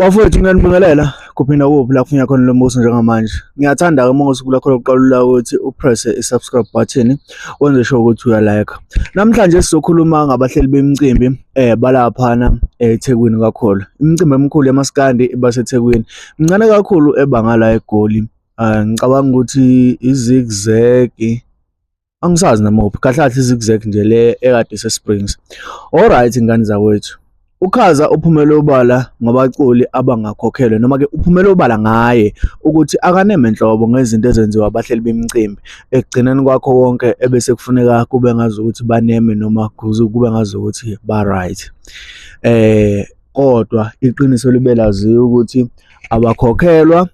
Bafowethu, ngiyanibingelela kuphinda kuphi la kufunya khona lo mbuso njengamanje. Ngiyathanda-ke uma ngosuku lakho lokuqala ukuthi upresse i-subscribe button, wenze sure ukuthi uyalike. Namhlanje sizokhuluma ngabahleli bemicimbi balaphana eThekwini kakhulu. Imicimbi emikhulu yamaskandi iba seThekwini. Mncane kakhulu ebanga la eGoli. Ngicabanga ukuthi i-Zigzag, angisazi noma uphi kahle kahle, i-Zigzag nje le ekade ise-Springs. Alright, ngane zakwethu. Ukhaza uphumele obala ngabaculi abangakhokhelwe, noma-ke uphumele obala ngaye ukuthi akaneme nhlobo ngezinto ezenziwa abahleli bemicimbi. Ekugcineni kwakho konke ebese kufuneka kube ngazukuthi baneme noma kube ngazukuthi ba-right. Kodwa iqiniso libe laziwa ukuthi abakhokhelwa.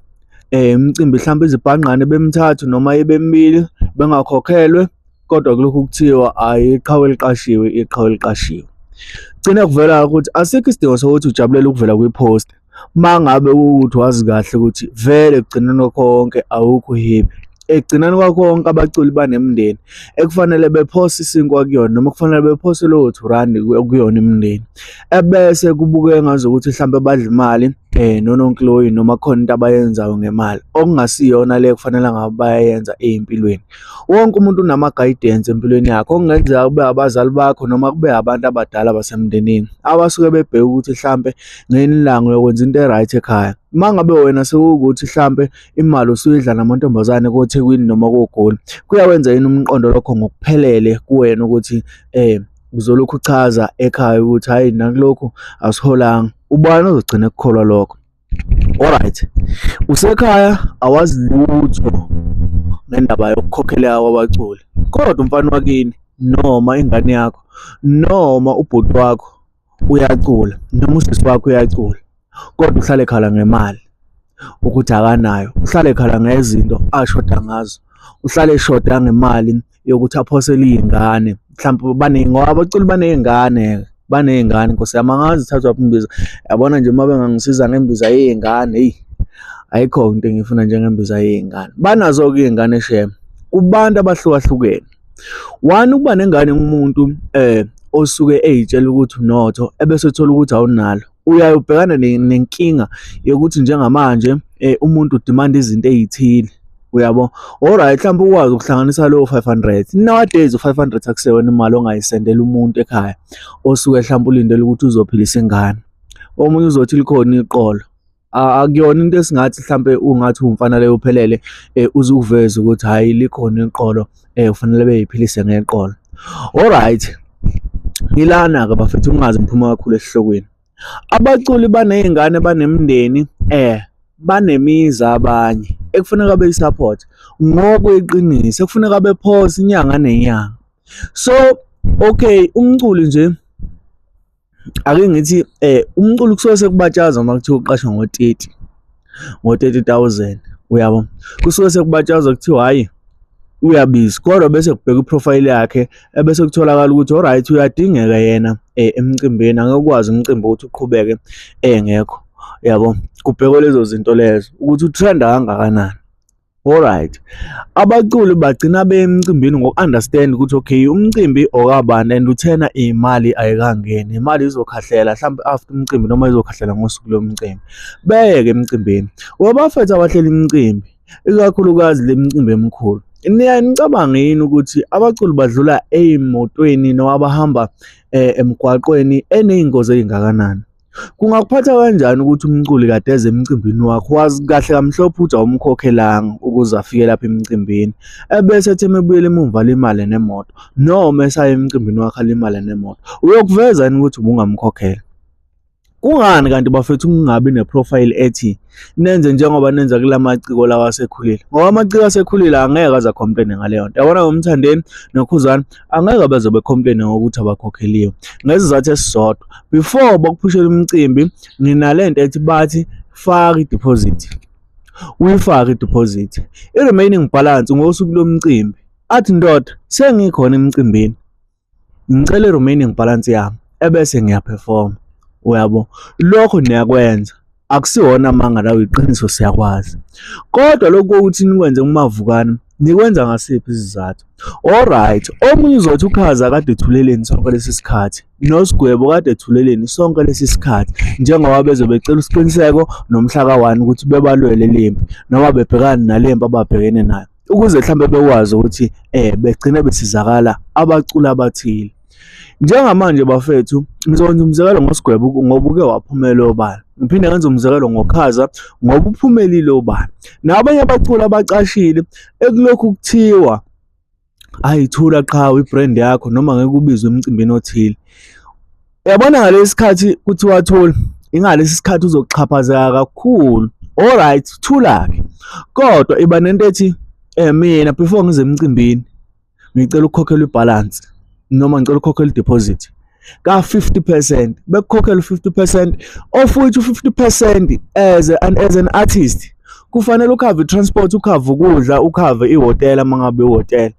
Imicimbi mhlawumbe izibhangqane bemithathu noma ibe mibili bengakhokhelwe, kodwa kulokhu kuthiwa ayi, iqhawe liqashiwe, iqhawe liqashiwe. Gcina kuvela ukuthi asikho isidingo sokuthi ujabulele ukuvela kwi-post uma ngabe kuwukuthi wazi kahle ukuthi vele ekugcineni kwakho konke awukho happy. Ekugcineni kwakho konke abaculi banemindeni ekufanele bephose isinkwa kuyona, noma kufanele bephose lowo R2 kuyona imindeni, ebese kubukeka ngazukuthi mhlampe badla imali nononkloyi, noma khona into abayenzayo ngemali okungasiyona le kufanele ngabe bayayenza ey'mpilweni. Wonke umuntu unama-guidance empilweni yakhe, okungenzeka kube abazali bakho noma kube abantu abadala basemndenini abasuke bebheke ukuthi hlampe ngelinye ilanga uyokwenza into e-right ekhaya. Uma ngabe wena sekuwukuthi hlampe imali usuyidla namantombazane koThekwini noma koGoli, kuyawenza yini umqondo lokho ngokuphelele kuwena ukuthi uzolokhu uchaza ekhaya ukuthi hhayi, nakulokhu asiholanga? Ubani ozogcina ekukholwa lokho? Alright, usekhaya awazi lutho ngendaba yokukhokheleka kwabaculi, kodwa umfana wakini noma ingane yakho noma ubhuti wakho uyacula noma usisi wakho uyacula, kodwa uhlale ekhala ngemali ukuthi akanayo, uhlale ekhala ngezinto ashoda ngazo, uhlale eshoda ngemali yokuthi aphosele iy'ngane mhlawumbe baningi, ngoba abaculi baney'ngane, baney'ngane. Nkosi yami, angazi ithathwaphi imbiza. Yabona nje, uma bengangisiza ngembiza yey'ngane, eyi, ayikho into engiyifuna njengembiza yey'ngane. Banazo-ke iy'ngane shem kubantu abahlukahlukene. One, ukuba nengane umuntu osuke ey'tshela ukuthi unotho, ebese ethola ukuthi awunalo, uyaye ubhekane nenkinga yokuthi njengamanje umuntu udimanda izinto ey'thile, uyabo. Alright, mhlawumbe ukwazi ukuhlanganisa lowo 500. Nowadays u-500 akuseyona imali ongayisendela umuntu ekhaya osuke mhlawumbe ulindele ukuthi uzophilisa ingane. Omunye uzothi likhona iqolo. Akuyona into esingathi mhlampe ungathi umfana leyo uphelele uzukuveza ukuthi hhayi, likhona iqolo, kufanele beyiphilise ngeqolo. Alright, ngilana-ke bafethu, ungaze ngiphume kakhulu esihlokweni. Abaculi baney'ngane, banemindeni, banemizi abanye ekufuneka beyi-support ngokweqiniso, ekufuneka bephose inyanga nenyanga. So okay, umculi nje, ake ngithi umculo kusuke sekubatshazwa uma kuthiwa uqashwa ngo-30, ngo-30,000, uyabo. Kusuke sekubatshazwa kuthiwa hhayi, uyabiza, kodwa bese kubheka i-profile yakhe, ebese kutholakala ukuthi alright, uyadingeka yena emcimbini, angeke ukwazi umcimbi ukuthi uqhubeke engekho, yabo. Kubhekwe lezo zinto lezo ukuthi utrenda kangakanani. Alright, abaculi bagcina beye emcimbini ngoku-understand ukuthi okay, umcimbi okabani and uthena imali ayikangeni, imali izokhahlela mhlawumbe after umcimbi noma izokhahlela ngosuku lomcimbi. Beyeke emcimbini. Wabafethu abahlela imicimbi, ikakhulukazi le micimbi emikhulu, niyaye nicabange yini ukuthi abaculi badlula ey'motweni noma abahamba emgwaqweni eney'ngozi ey'ngakanani? Kungakuphatha kanjani ukuthi umculi kade eze emcimbini wakho, wazi kahle kamhlophe ukuthi awumkhokhelanga ukuze afike lapha emcimbini, ebese ethi uma ebuyela emumva alimale nemoto, noma esaya emcimbini wakho alimale nemoto? Uyokuveza yini ukuthi ubungamkhokhela? Kungani kanti bafethu kungabi ne-profile ethi nenze njengoba nenza kula maciko lawa asekhulile? Ngoba amaciko asekhulile angeke aze a-complain ngaleyo nto. Yabona, ngoMthandeni noKhuzani angeke beze be-complain ngokuthi abakhokheliwe, ngesizathu esisodwa: before bakuphushela umcimbi, nginale nto ethi bathi faka i-deposit, uyifake i-deposit, i-remaining balance ngosuku lomcimbi. Athi, "Ndoda, sengikhona emcimbini, ngicela i-remaining balance yami," ebese ngiyaperforma, uyabo. Lokho niyakwenza, akusiwona amanga lawo, iqiniso, siyakwazi. Kodwa lokhu kokuthi nikwenze kumavukane. Nikwenza ngasiphi isizathu? Alright, omunye uzothi uKhaza kade ethuleleni sonke lesi sikhathi, noSigwebo kade ethuleleni sonke lesi sikhathi, njengoba beze becela uSiqiniseko nomhla ka-1 ukuthi bebalwele lempi noma bebhekane nalempi ababhekene nayo, ukuze mhlambe bekwazi ukuthi begcine besizakala abaculi abathile. Njengamanje bafethu, ngizokwenza umzekelo ngoSigwebo ngoba uke waphumela obala. Ngiphinde ngenze umzekelo ngoKhaza ngoba uphumelile obala. Nabanye abaculi abacashile ekulokhu kuthiwa ayithula qhawe i-brand yakho noma ngeke ubizwe emcimbini othile. Uyabona ngalesi sikhathi kuthiwa thula, ingalesi sikhathi uzoxhaphazeka kakhulu. Alright, thula-ke. Kodwa iba nento ethi mina before ngize emcimbini ngicela ukukhokhelwa ibhalansi noma ngicela ukukhokhelwa i-deposit ka-50%, bekukhokhela u-50% of which u-50% as an artist kufanele ukhave i-transport, ukhave ukudla, ukhave ihhotela uma ngabe ihhotela,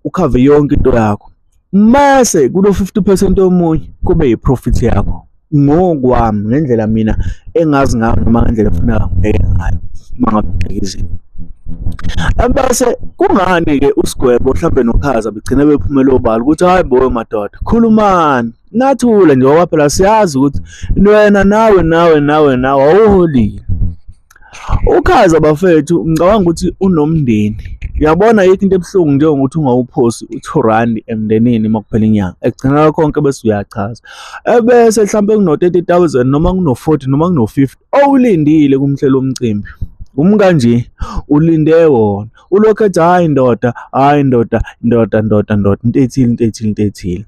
ukhave yonke into yakho. Mase kulo 50% omunye kube yi-profit yakho. Ngokwami ngendlela mina engazi ngayo noma ngendlela efuneka ngibheke ngayo uma ngabe ngibheka izinto. Ebese kungani-ke uSigwebo mhlampe noKhaza begcine bephumela obala ukuthi hhayi bo madoda, khulumani, nathule nje ngoba phela siyazi ukuthi wena nawe nawe nawe nawe awuholile. UKhaza bafethu ngicabanga ukuthi unomndeni. Uyabona ayikho into ebuhlungu njengokuthi ungawuphosi u-2 rand emndenini uma kuphela inyanga. Ekugcineni konke bese uyachaza. Ebese mhlampe kuno-30,000 noma kuno-40 noma kuno-50 owulindile kumhleli womcimbi. Umkanje ulinde wona. Ulokhu ethi hhayi ndoda, hhayi ndoda, ndoda, ndoda, ndoda, into ethile, into ethile, into ethile.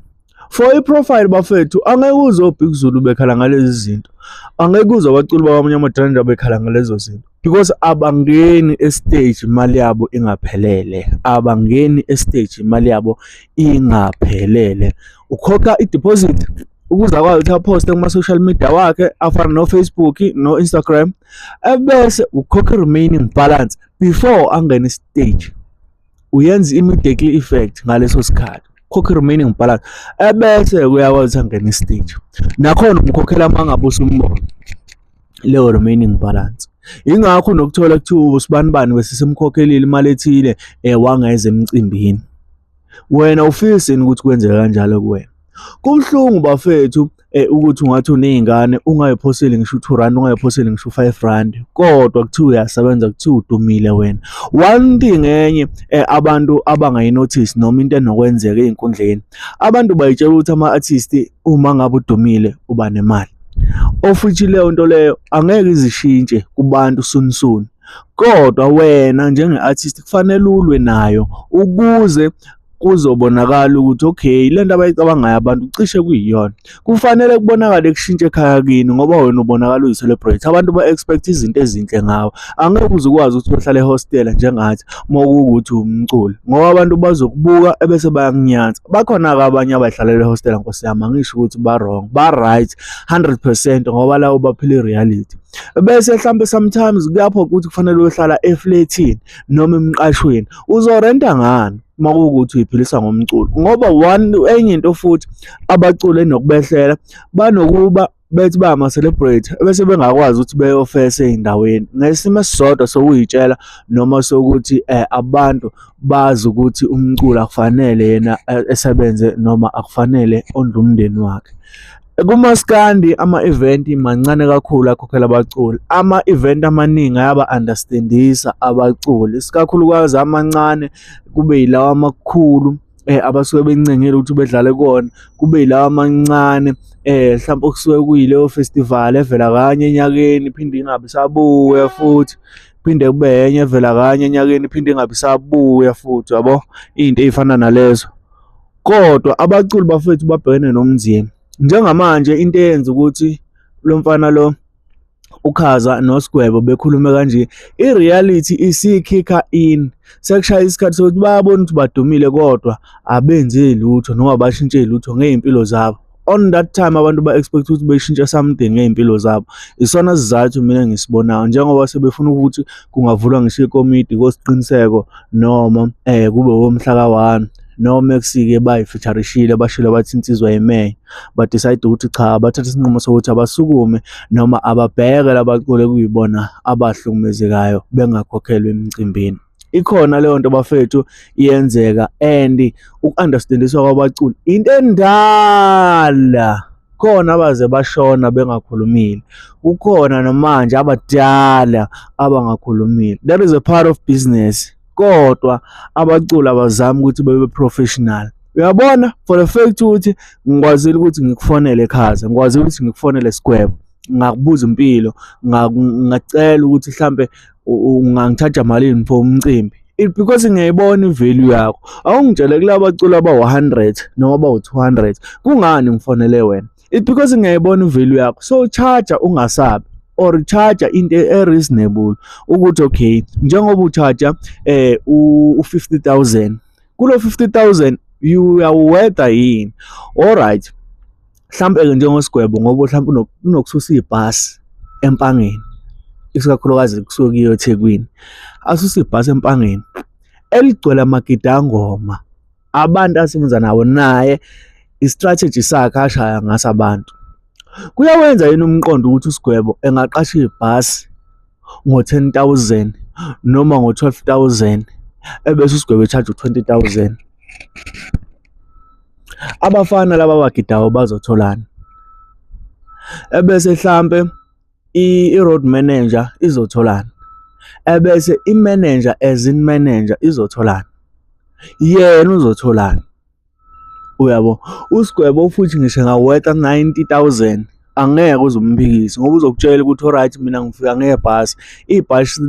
For i-profile bafethu, angeke uzwe oBig Zulu bekhala ngalezi zinto. Angeke uzwe abaculi bakwamanye ama-genre bekhala ngalezo zinto. Because abangeni e-stage imali yabo ingaphelele. Abangeni e-stage imali yabo ingaphelele. Ukhokha i-deposit ukuze akwazi ukuthi aphoste kuma-social media wakhe afana no-Facebook no-Instagram, ebese ukhokha i-remaining balance before angene e-stage. Uyenza immediately effect ngaleso sikhathi. Khokha i-remaining balance ebese uyakwazi ukuthi angene e-stage. Nakhona umkhokhela uma ngabe usumbona leyo remaining balance. Ingakho nokuthola kuthiwa usibanibani bese simkhokhelile imali ethile wangeza emcimbini. Wena ufisini ukuthi kwenzeke kanjalo kuwena? Kubuhlungu bafethu ukuthi ungathi uney'ngane ungayiphoseli ngisho u-2 rand, ungayiphoseli ngisho u-5 rand, kodwa kuthiwa uyasebenza, kuthiwa udumile wena. One thing enye abantu abangayi-notice noma into enokwenzeka ey'nkundleni, abantu bay'tshela ukuthi ama-artist uma ngabe udumile uba nemali. Of which leyo nto leyo angeke izishintshe kubantu soon soon. Kodwa wena njenge-artist kufanele ulwe nayo ukuze kuzobonakala ukuthi okay, lento abayicabangayo abantu cishe kuyiyona. Kufanele kubonakale kushintshe ekhaya kini ngoba wena ubonakala uyi-celebrate. Abantu ba-expect izinto ezinhle ngawe. Angeke uze ukwazi ukuthi uyohlala ehostela njengathi uma kuwukuthi umculi, ngoba abantu bazokubuka ebese bayakunyanza. Bakhona-ke abanye abay'hlalela ehostela nkosi yami, angisho ukuthi ba-wrong, ba-right 100% ngoba labo baphila i-reality. Bese hlampe sometimes kuyaphoqa ukuthi kufanele uyohlala eflethini noma emqashweni. Uzorenta ngani uma kuwukuthi uyiphilisa ngomculo? Ngoba one enye into futhi abaculi enokubehlela banokuba bethi bayama-celebrate bese bengakwazi ukuthi beyofesa ey'ndaweni ngesimo esisodwa sokuy'tshela noma sokuthi abantu bazi ukuthi umculo akufanele yena esebenze noma akufanele ondle umndeni wakhe. Kumaskandi ama-event mancane kakhulu akhokhela abaculi. Ama-event amaningi ayaba-understand-isa abaculi, isikakhulukazi amancane kube yilawa amakhulu abasuke bencengile ukuthi bedlale kuwona, kube yilawa amancane mhlawumpe okusuke kuyileyo festival evela kanye enyakeni iphinde ingabe isabuya futhi, phinde kube enye evela kanye enyakeni iphinde ingabe isabuya futhi, yabo? Iy'nto ey'fana nalezo. Kodwa abaculi bafethu babhekene nomzimba. Njengamanje into eyenza ukuthi lo mfana lo uKhaza noSigwebo bekhulume kanje, i-reality isikhikha in. Sekushaya isikhathi sokuthi bayabona ukuthi badumile kodwa abenzi lutho noma abashintshe lutho ngey'mpilo zabo. On that time abantu ba-expect ukuthi beshintshe something ngey'mpilo zabo. Isona sizathu mina engisibonayo njengoba sebefuna ukuthi kungavulwa ngisho ikomidi koSiqiniseko noma kube omhla ka-1 noma ekusike bayi-feature-ishile bashilo bathi insizwa yemeya, ba-decide ukuthi cha, bathathe isinqumo sokuthi abasukume noma ababheke labaculi ekuyibona abahlukumezekayo bengakhokhelwa emicimbini. Ikhona leyo nto bafethu, iyenzeka, and uku-understandiswa kwabaculi into endala. Khona abaze bashona bengakhulumile, kukhona namanje abadala abangakhulumile. That is a part of business, kodwa abaculi abazami ukuthi bebe professional. Uyabona, for the fact ukuthi ngikwazile ukuthi ngikufonele eKhaza, ngikwazile ukuthi ngikufonele Sigwebo, ngakubuza impilo, ngacela ukuthi mhlambe ungangi-charge malini for umcimbi, it because ngiyayibona i-value yakho. Awungitshele, kulaba baculi abawu-100 noma abawu-200, kungani ngifonele wena? It because ngiyayibona i-value yakho. So charge ungasabi, or charge into e-reasonable ukuthi okay, njengoba u-charge u-50,000, kulo 50,000 uyawuweda yini? Alright, mhlambe-ke njengoSigwebo, ngoba mhlawumbe unokususa ibhasi eMpangeni, isikakhulukazi kusuke kuyiwa eThekwini, asuse ibhasi eMpangeni eligcwele amagidangoma, abantu asebenza nawo, naye i-strategy sakhe ashaya ngaso abantu. Kuyawenza yini umqondo ukuthi uSigwebo engaqasha ibhasi ngo-10,000 noma ngo-12,000, ebese uSigwebo e-charge u-20,000? Abafana laba abagidayo bazotholani? Ebese hlampe i-road manager izotholani? Ebese i-manager as in manager izotholani? Yena uzotholani? Uyabo, uSigwebo futhi ngisho engawetha 90,000, angeke uze umphikise, ngoba uzokutshela ukuthi alright, mina ngifika ngebhasi,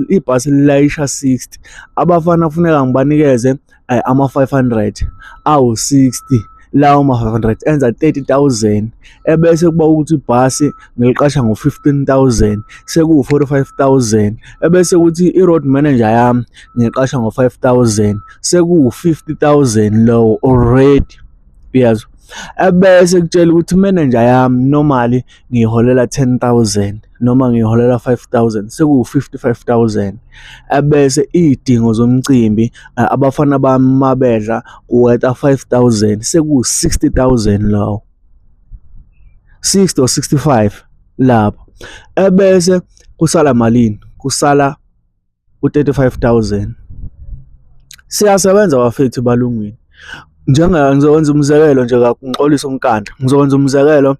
ibhasi lilayisha 60, abafana kufuneka ngibanikeze ama-500 awu-60, lawo ma-500 enza 30,000, ebese kuba ukuthi ibhasi ngiliqasha ngo-15,000, sekuwu-45,000, ebese kuthi i-road manager yami ngiqasha ngo-5,000, sekuwu-50,000 lowo already, uyezwa? Ebese kutshela ukuthi manager yami normally ngiyiholela 10,000 noma ngiyiholela 5000, sekuwu-55,000, ebese iy'dingo zomcimbi, abafana bami mabedla kuweta 5000, sekuwu-60,000 lowo, 60 or 65 lapho. Ebese kusala malini? Kusala u-35,000. Siyasebenza bafethu balungwini. Njenga ngizokwenza umzekelo nje, ngixolise uMkandla, ngizokwenza umzekelo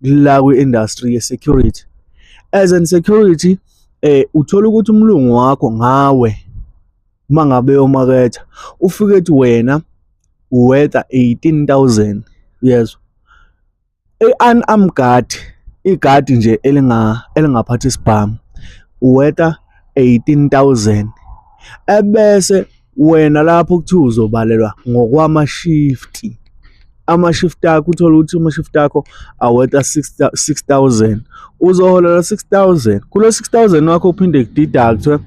la kwi-industry ye-security. As in security, uthola ukuthi umlungu wakho ngawe uma ngabe eyomaketha ufike ethi wena uwetha 18,000, uyezwa? I-unarmed guard, igadi nje elingaphathi isibhamu, uweta 18,000, ebese wena lapho kuthiwa uzobalelwa ngokwama-shift. Ama-shift akho, uthole ukuthi ama-shift akho aweta 6000, uzoholela 6000. Kulo 6000 wakho uphinde ku-deduct-we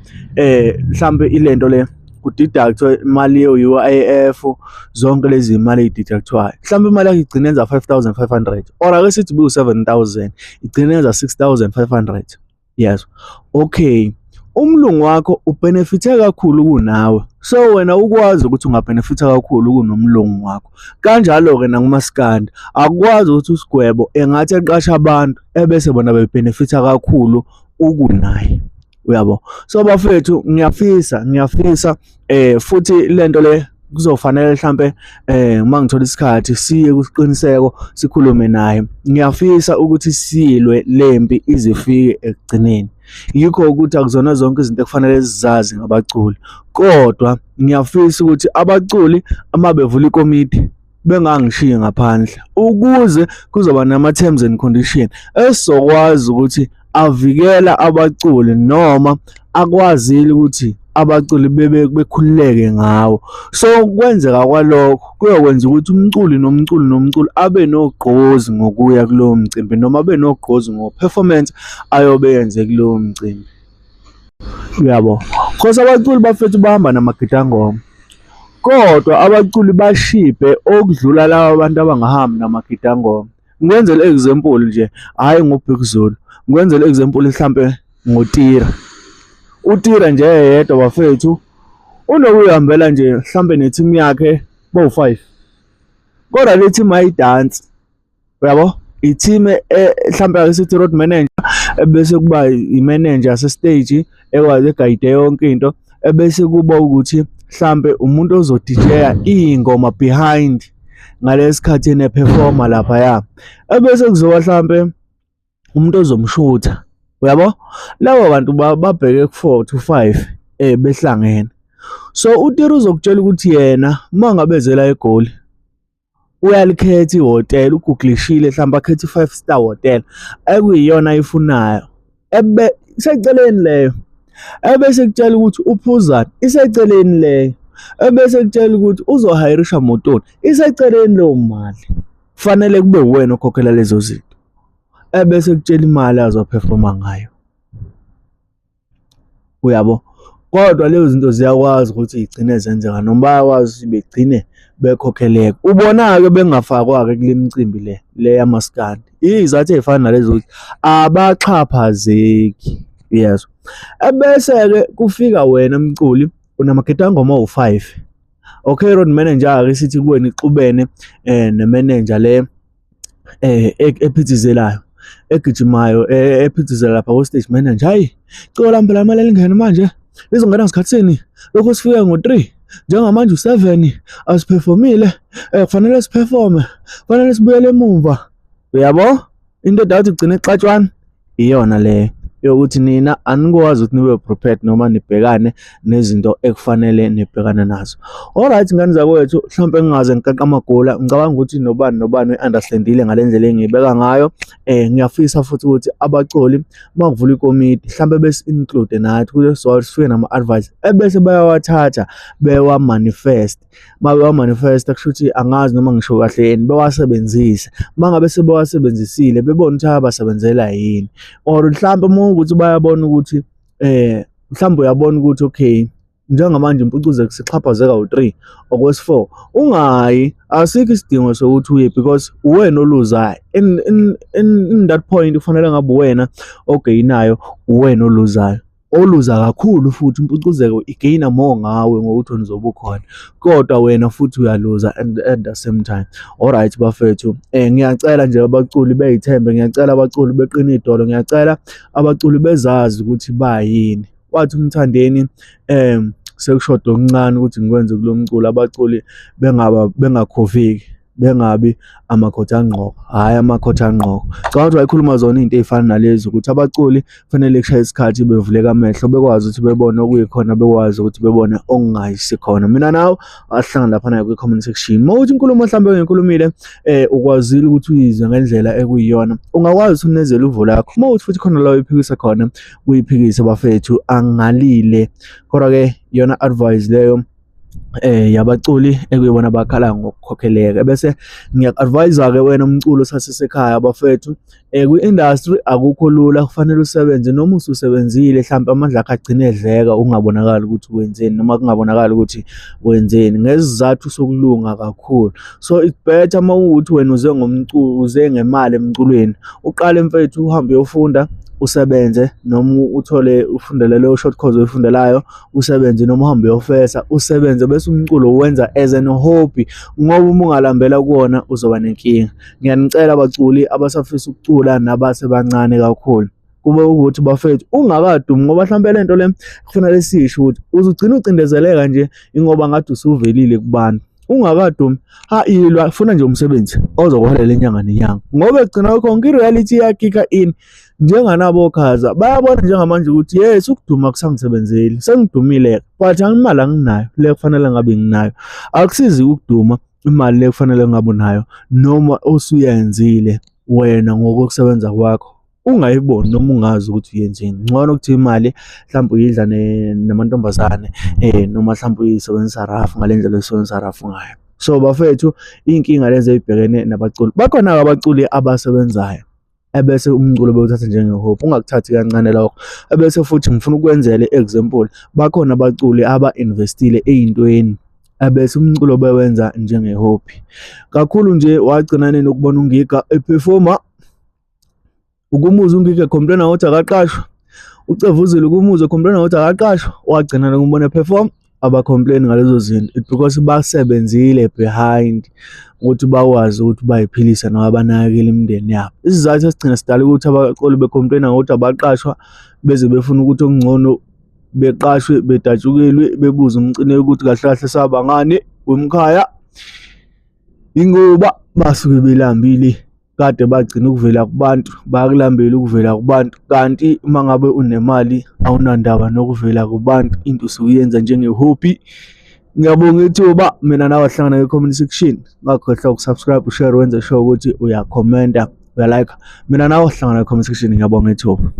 mhlambe ilento le, ku-deduct-we imali ye-UIF, zonke lezi imali ey'deduct-wayo, mhlawumbe imali yakho igcine yenza 5500, or ake sithi biwu-7000, igcine yenza 6500, yes, okay. Umlungu wakho u-benefit-e kakhulu kunawe, so wena ukwazi ukuthi unga-benefit-a kakhulu kunomlungu wakho. Kanjalo-ke nakumaskandi, akukwazi ukuthi uSigwebo engathi eqasha abantu ebese bona be-benefit-a kakhulu ukunaye, uyabo? So bafethu, ngiyafisa futhi lento le kuzofanele mhlambe uma ngithola isikhathi siye kusiqiniseko sikhulume naye. Ngiyafisa ukuthi silwe lempi izifike ekugcineni. Yikho ukuthi akuzona zonke izinto ekufanele sizazi ngabaculi, kodwa ngiyafisa ukuthi abaculi uma bevula ikomiti bengangishiyi ngaphandle, ukuze kuzoba nama-terms and condition esizokwazi ukuthi avikela abaculi noma akwazile ukuthi abaculi bebe bekhululeke ngawo. So kwenzeka kwalokho kuyokwenza ukuthi umculi nomculi nomculi abe nogqozi ngokuya kulowo mcimbi, noma abe nogqozi ngo-performance ayobe yenze kulowo mcimbi, uyabo? Cause abaculi bafethu bahamba namagidangoma, kodwa abaculi bashibhe okudlula laba bantu abangahambi namagidangoma. Ngikwenzele example nje, hhayi ngoBig Zulu, ngikwenzele example mhlampe ngoTira. UTira nje eyedwa bafethu unokuyihambela nje mhlampe ne-team yakhe bowu-five, kodwa le team ayidansi, uyabo? I-team mhlampe ake sithi road manager, ebese kuba i-manager yase-stage ekwazi e-guide yonke into. Ebese kuba ukuthi mhlampe umuntu ozo-DJ-a iy'ngoma behind ngalesi khathi ene-performer laphaya. Ebese kuzoba hlampe umuntu ozomshutha, uyabo? Labo bantu babheke ku-4 to 5 behlangene. So uTira uzokutshela ukuthi yena uma ngabe ezela eGoli uyalikhetha ihhotela, uguglishile mhlawumbe akhethe i-five star hotel ekuyiyona ayifunayo, ebe iseceleni leyo. Ebese kutshela ukuthi uphuzani, iseceleni leyo. Ebese kutshela ukuthi uzohayirisha motoni, iseceleni leyo mali. Kufanele kube uwena okhokhela lezo zinto. Ebese kutshela imali azophefoma ngayo, uyabo? Kodwa lezo zinto ziyakwazi ukuthi y'gcine zenzeka noma bayakwazi ukuthi begcine bekhokheleka. Ubona-ke bengafakwa-ke kule micimbi le le yamaskandi. Iy'zathu ey'fana nalezo ukuthi abaxhaphazeki, uyezwa? Ebese-ke kufika wena mculi unamagidangoma awu-5. Okay, road manager-ke sithi kuwena ixubene ne-manager le ephithizelayo, egijimayo, ephithizela lapha ko-stage manager. Hhayi, ciko lami phela kumele lingene manje, lizongena ngasikhathi Lokhu sifike ngo-3, njengamanje u-7, asiphefomile, kufanele siphefome, kufanele sibuyele emumva. Uyabo? Into edala ukuthi kugcine kuxatshwana iyona leyo yokuthi nina anikwazi ukuthi nibe prepared noma nibhekane nezinto ekufanele nibhekane nazo. Alright, ngane zakwethu, mhlawumbe ngingaze ngiqaqe amagula, ngicabanga ukuthi nobani nobani uyi-understand-ile ngale ndlela engiyibeka ngayo. Ngiyafisa futhi ukuthi abaculi uma kuvulwa ikomiti mhlawumbe besi-include nathi ukuze sizokwazi sifike nama-advice ebese bayawathatha bewa-manifest. Uma bewa-manifest-a kusho ukuthi angazi noma ngisho kahle yini, bewasebenzise. Uma ngabe sebewasebenzisile bebone ukuthi ayabasebenzela yini or mhlampe uma kuwukuthi bayabona ukuthi mhlawumbe uyabona ukuthi okay, njengamanje impucuzo sixhaphazeka u-3 okwesi-4, ungayi, asikho isidingo sokuthi uye because uwena oluzayo. In that point kufanele ngabe uwena ogeyinayo, uwena oluzayo. Oluza kakhulu futhi impucuzeko igeyina more ngawe ngokuthi wena uzobe ukhona, kodwa wena futhi uyaluza and at the same time. Alright bafethu, ngiyacela nje abaculi bey'thembe, ngiyacela abaculi beqine idolo, ngiyacela abaculi bezazi ukuthi bayini. Wathi uMthandeni sekushoda okuncane ukuthi ngikwenze kulo mculo, abaculi bengaba bengakhoveki, bengabi amakhotha-ngqoko, hhayi amakhotha-ngqoko. Ngicabanga ukuthi wayekhuluma zona iy'nto ey'fana nalezi ukuthi abaculi kufanele kushaye isikhathi bevuleke amehlo, bekwazi ukuthi bebone okuyikhona, bekwazi ukuthi bebone okungayisikhona. Mina nawe asihlangane laphana kwi-comment section. Uma uthi inkulumo mhlawumbe engiyikhulumile ukwazile ukuthi uyizwe ngendlela ekuyiyona, ungakwazi ukuthi unezele uvo lakho. Uma uthi futhi khona la uyiphikisa khona, uyiphikise bafethu, angalile. Kodwa-ke iyona advice leyo yabaculi ekuyibona bakhala ngokukhokheleka. Bese ngiyaku-advise-ke wena umculo osasesekhaya bafethu, kwi-industry akukho lula, kufanele usebenze noma ususebenzile hlampe amandla akho agcine edleka ungabonakali ukuthi wenzeni noma kungabonakali ukuthi wenzeni ngesizathu sokulunga kakhulu. So it's better uma kuwukuthi wena uze ngomculo, uze ngemali emculweni, uqale mfethu uhambe uyofunda, usebenze noma uthole ufundele leyo short course oyifundelayo, usebenze noma uhambe uyofesa usebenze, bese umculo uwenza as an hobby, ngoba uma ungalambela kuwona uzoba nenkinga. Ngiyanicela baculi abasafisa ukucula nabasebancane kakhulu, kube ukuthi bafethu ungakadumi, ngoba mhlampe lento le kufanele sisho ukuthi uzugcina ucindezeleka nje ingoba ngathi usuvelile kubantu. Ungakadumi, ha ilwa, funa nje umsebenzi ozokuholela inyanga nenyanga, ngoba ekugcina konke i-reality iyakika in. Njenganabo okhaza bayabona njengamanje ukuthi yes, ukuduma kusangisebenzeli, sengidumile but imali anginayo le kufanele ngabe nginayo. Akusizi ukuduma imali le kufanele ngabe unayo noma osuyenzile wena ngokokusebenza kwakho ungayiboni noma ungazi ukuthi uyenzeni. Ngcono ukuthi imali mhlawumbe uyidla namantombazane noma mhlawumbe uyisebenzisa rough ngale ndlela oyisebenzisa rough ngayo. So bafethu, iy'nkinga lezi ey'bhekene nabaculi, bakhona-ke abaculi abasebenzayo ebese umculo bewuthatha njenge-hobby, ungakuthathi kancane lokho. Ebese futhi ngifuna ukwenzela i-example, bakhona abaculi aba-invest-ile ey'ntweni ebese umculo bewenza njenge-hobby. Kakhulu nje wagcina nini ukubona uNgiga ephefoma? Ukumuzwa uNgiga e-complain-a ngokuthi akaqashwa, uCevuzile ukumuzwa e-complain-a ngokuthi akaqashwa, wagcina nokumbona ephefoma. Aba-complain ngalezo zinto because basebenzile behind ukuthi bakwazi ukuthi bay'philise noma banakekele imindeni yabo. Isizathu esigcina sidala ukuthi abaculi be-complain-a ngokuthi abaqashwa beze befuna ukuthi okungcono Beqashwe bedatshukelwe bebuza umcineka ukuthi kahle kahle sabangani wemkhaya. Ingoba basuke belambile kade bagcina ukuvela kubantu, bayakulambela ukuvela kubantu. Kanti uma ngabe unemali awunandaba nokuvela kubantu, into usuke uyenza njenge-hobby. Ngiyabonga ithuba mina nawe sihlangana kwi-comment section. Ungakhohlwa uku-subscribe, u-share, wenze sure ukuthi uyakhomenta, uya-like. Mina nawe sihlangana kwi-comment section. Ngiyabonga ithuba.